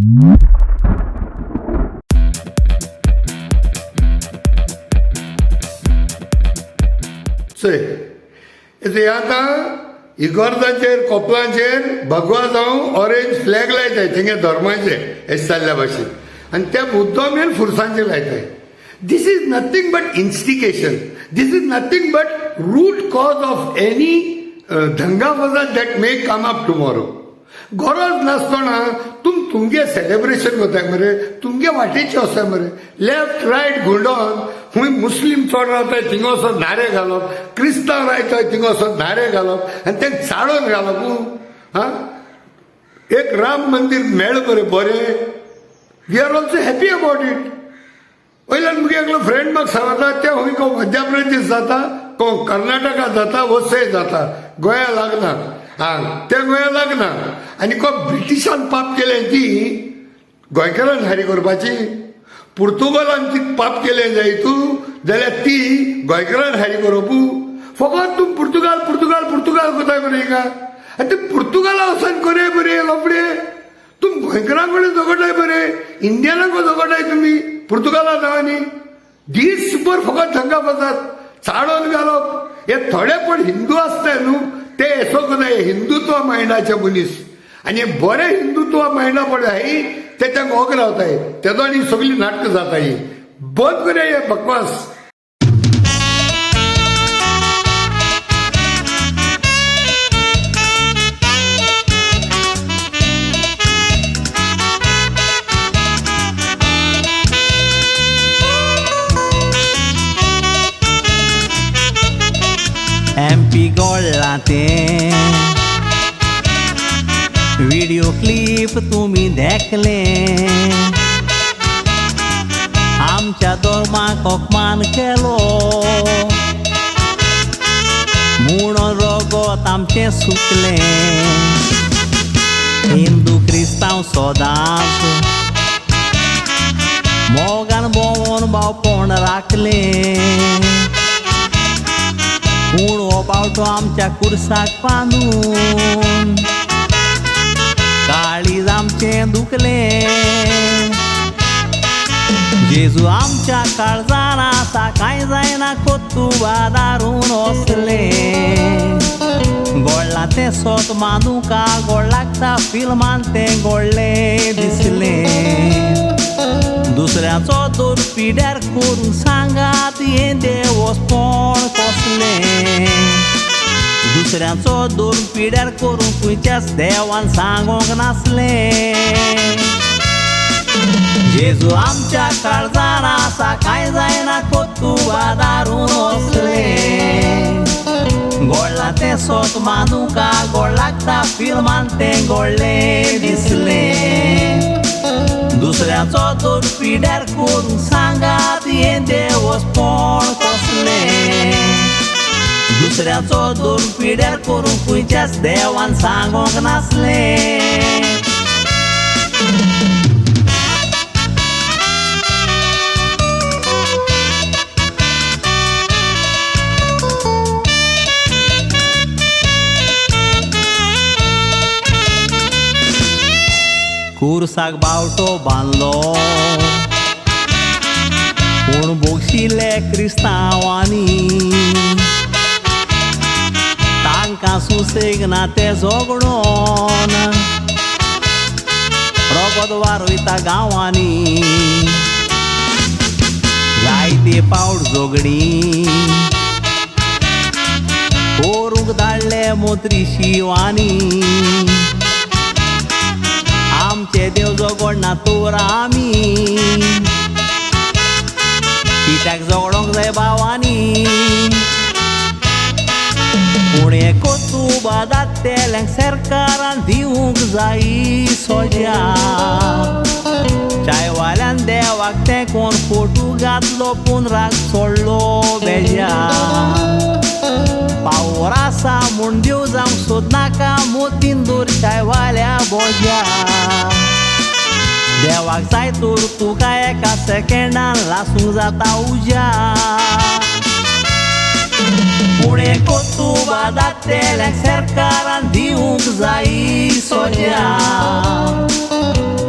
चय, हे आतां इगोर्जांचेर, कोपलांचेर भगवा जावं ऑरेंज फ्लॅग लायताय तेंगे धर्माचे हें जाल्ल्या भाशेन, आनी त्या मुद्दो फुरसांचे लायताय. This is nothing but instigation. This is nothing but root cause of any दंगा फसाद that may come up tomorrow. गरज नासतना तुम तुमगे सेलिब्रेशन करताय मरे, तुमगे वाटेचे वचाय मरे. लेफ्ट रायट घुंडोन खूंय मुस्लीम चड रावताय थिंगा वचोन नारे घालप, क्रिस्तांव रायताय थिंगा वचोन नारे घालप आनी तेंका चाळोवन घालप. हा, एक राम मंदीर मेळ मरे बरें, we are also happy about it. वयल्यान मुगे एकलो फ्रेंड म्हाका सांगता, ते खंय को मध्य प्रदेश जाता, को कर्नाटका जाता, वसय जाता, गोंया लागना. हा, ते गोंया लागना. आनी को ब्रिटिशान पाप केलें ती गोंयकारान हारी करपाची, पुर्तुगालान ती पाप केलें जाय तूं जाल्यार ती गोंयकारान हारी करप. फकत तूं पुर्तुगाल पुर्तुगाल पुर्तुगाल करताय मरे हिंगा. आनी ते पुर्तुगाला वचून करया बरे लफडे, तूं गोंयकारां कडेन झगडटाय बरे, इंडियनां कडेन झगडटाय तुमी पुर्तुगाला नांवांनी. दीसभर फकत दंगा फसाद, चाळोवन घालप. हे थोडे पण हिंदू आसताय न्हू, ते येसो करताय हिंदुत्व मायंडाचे मनीस. आनी बरे हिंदुत्व मायंडा पळय ते तांकां ओग रावताय, तेदो आनी सगळीं नाटकां जाताय. बंद करया हे बकवास. एमपी गोळ्ळा तें व्हिडिओ क्लिप तुमी देखले, आमच्या धर्माक अपमान केलो म्हणून रगत आमचें सुकलें. हिंदू क्रिस्तांव सदांच मोगान भोंवोन भावपण राखलें, पूण हो बावटो आमच्या कुर्साक बांदून काळीज आमचें दुखलें. जेजू आमच्या काळजान आसा, कांय जायना कोतुबा दारून वसलें. गोडलां तें सोत मानुका गोड लागता, फिल्मान तें गोडलें दिसलें. दुसऱ्याचो दोर पिड्यार करून सांगात हें देवस्पण कसलें. दुसऱ्याचो दोर पिड्यार करून खंयच्याच देवान सांगोंक नासलें. जेजू आमच्या काळजान आसा, कांय जायना कोतुबा दारून वसलें. गोडलां तें सोत मानुका गोड लागता, फिल्मान तें गोडलें दिसलें. दुसऱ्याचो दोर पिड्यार करून सांगात हें देवस्पण कसलें. दुसऱ्याचो दोर पिड्यार करून खंयच्याच देवान सांगोंक नासलें. कुर्साक बावटो बांदलो पूण भोगशिल्ले क्रिस्तांवांनी, तांकां सुसेग ना ते झगडोन रगत वारयता गांवांनी. जायते पावट झगडीं करूंक धाडले मोत्री शिवानी, आमचे देव झगडना तर आमी कित्याक झगडोंक जाय भावांनी. पूण हें कोतुबा जातेल्यांक सरकारान दिवंक जाय सोज्या. चायवाल्यान देवाक तेंकोन फोटू घातलो पूण राग सोडलो बेज्या. पावर आसा म्हूण देव जावंक सोदनाका मोतीन दोर चायवाल्या बोज्या. देवाक जाय तर तुका एका सेकेंडान लासूंक जाता उज्या. पूण हें कोतुबा जातेल्यांक सरकारान दिवंक जाय सोज्या.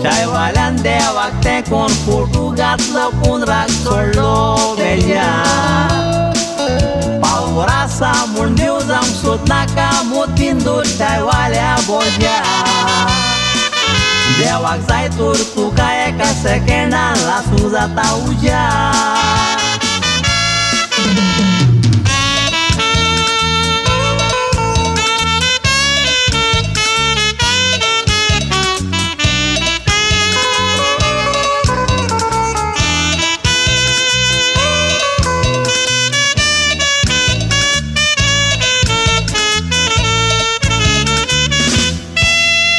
चायवाल्यान तेंकोन फोटू घातलो पुनराक सोडलो बेजा. पावर आसा म्हूण देव जावंक सोदनाका मोतीन चायवाल्या बोज्या. देवाक जाय तर तुका एका सेकेंडान लासूंक जाता उज्या.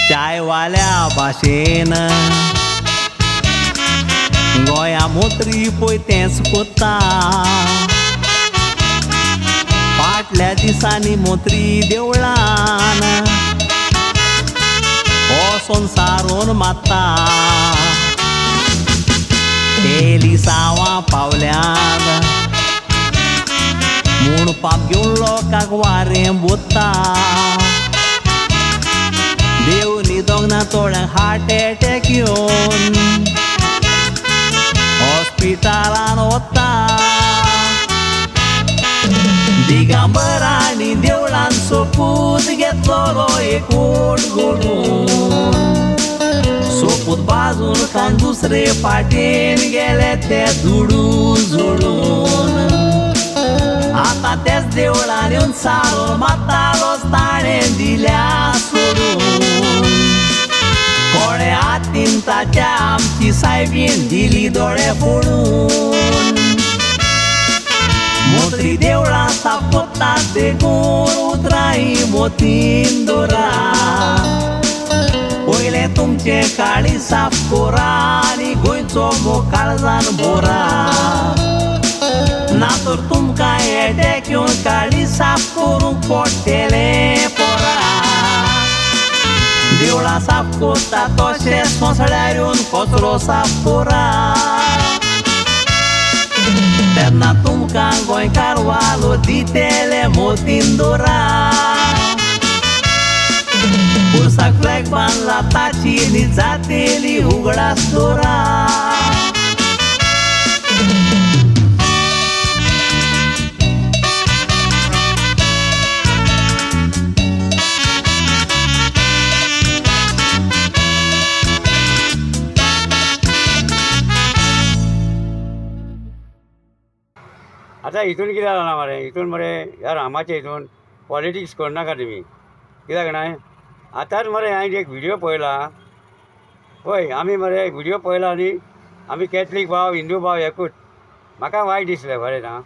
चायवाल्या भाशेन गोंया मोत्री पळय तेंच कोत्ता. फाटल्या दिसांनी मोत्री देवळान हो संसारून मात्ता. एलिसांवां पावल्यान म्हूण पाप घेवन लोकांक वारें बोत्ता. देव न्हिदोंक ना थोड्यांक हार्ट एटॅक येवन हॉस्पिटलान वता. दिगंबरांनी देवळान सोपूत घेतलो एक ओट घडून. सोपूत बाजून खावन दुसरे फाटीन गेले ते दुडू जोडून. आतां तेच देवळान येवन सारो मातालोच ताणें दिल्या सोडून. कोणे हातीन ताच्या आमची सायबीन दिली दोळे फोडून. मोत्री देवळां साफ कोत्तात देखून उतरां मोतीन दोरा. पयलें तुमचें काळी साफ कोरा आनी गोंयचो मोग काळजान बोरा. ना तर तुमकां एटॅक येवन काळी साफ करूंक पडटलें पोरा. देवळां साफ कोत्ता तशें सोंसळ्यार येवन कचरो साफ कोरा. तेन्ना तुमकां गोंयकार वालो दितले मोतीन दोरा. पुरसाक फ्लॅग बांदला ताची न्ही जातेली उगडास दोरा. आतां हितून कितें जालां मरे, हितून मरे ह्या रामाच्या हितून पॉलिटिक्स करनाका तुमी, कित्याक जाणा आतांच मरे हांवें एक व्हिडियो पळयला. पळय आमी मरे व्हिडियो पळयला आनी आमी कॅथलीक भाव हिंदू भाव एकूच. म्हाका वायट दिसलें बरें ना,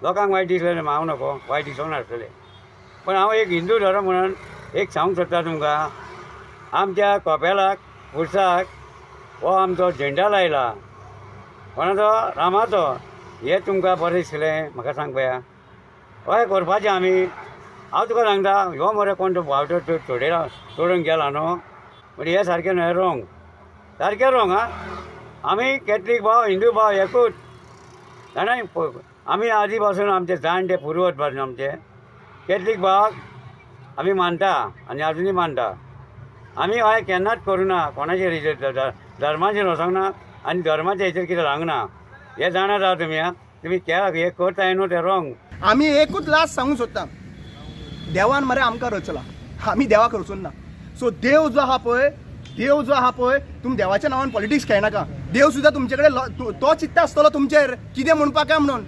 लोकांक वायट दिसलें हांव नको वायट दिसूंक नासतलें, पण हांव एक हिंदू धर्म म्हणून एक सांगूंक सोदता तुमकां. आमच्या कपेलाक पुरसाक हो आमचो झेंडा लायला कोणाचो, रामाचो. हें तुमकां बरें दिसलें म्हाका सांग पळया. हय करपाचें आमी. हांव तुका सांगता ह्यो मरे कोण तो बावटो सोडयला सोडून गेला न्हू, म्हणजे हें सारकें न्हय, रोंग, सारकें रोंग. आं, आमी कॅथलीक भाव हिंदू भाव एकूच जाणा. आमी आदी पासून आमचे जाणटे पुर्वज पासून आमचे कॅथलीक भावाक आमी मानता आनी आजुनूय मानता. आमी हय केन्नाच करुना कोणाचेर हेचेर धर्माचेर वचोंक ना आनी धर्माच्या हेचेर कितें सांगना. हे जाणा जाता तुमी. आं, तुमी हे करताय न्हू तें रोंग. आमी एकूच लास्ट सांगूंक सोदता, देवान मरे आमकां रचला, आमी देवाक रचून ना. सो देव जो आहा पळय, देव जो आहा पळय, तुमी देवाच्या नांवान पॉलिटिक्स खेळनाका. देव सुद्दां तुमचे कडेन तो चित्ता आसतलो तुमचेर कितें म्हणपाक काय म्हणून.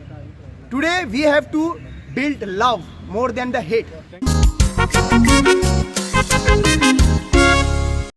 Today we have to build love more than the hate.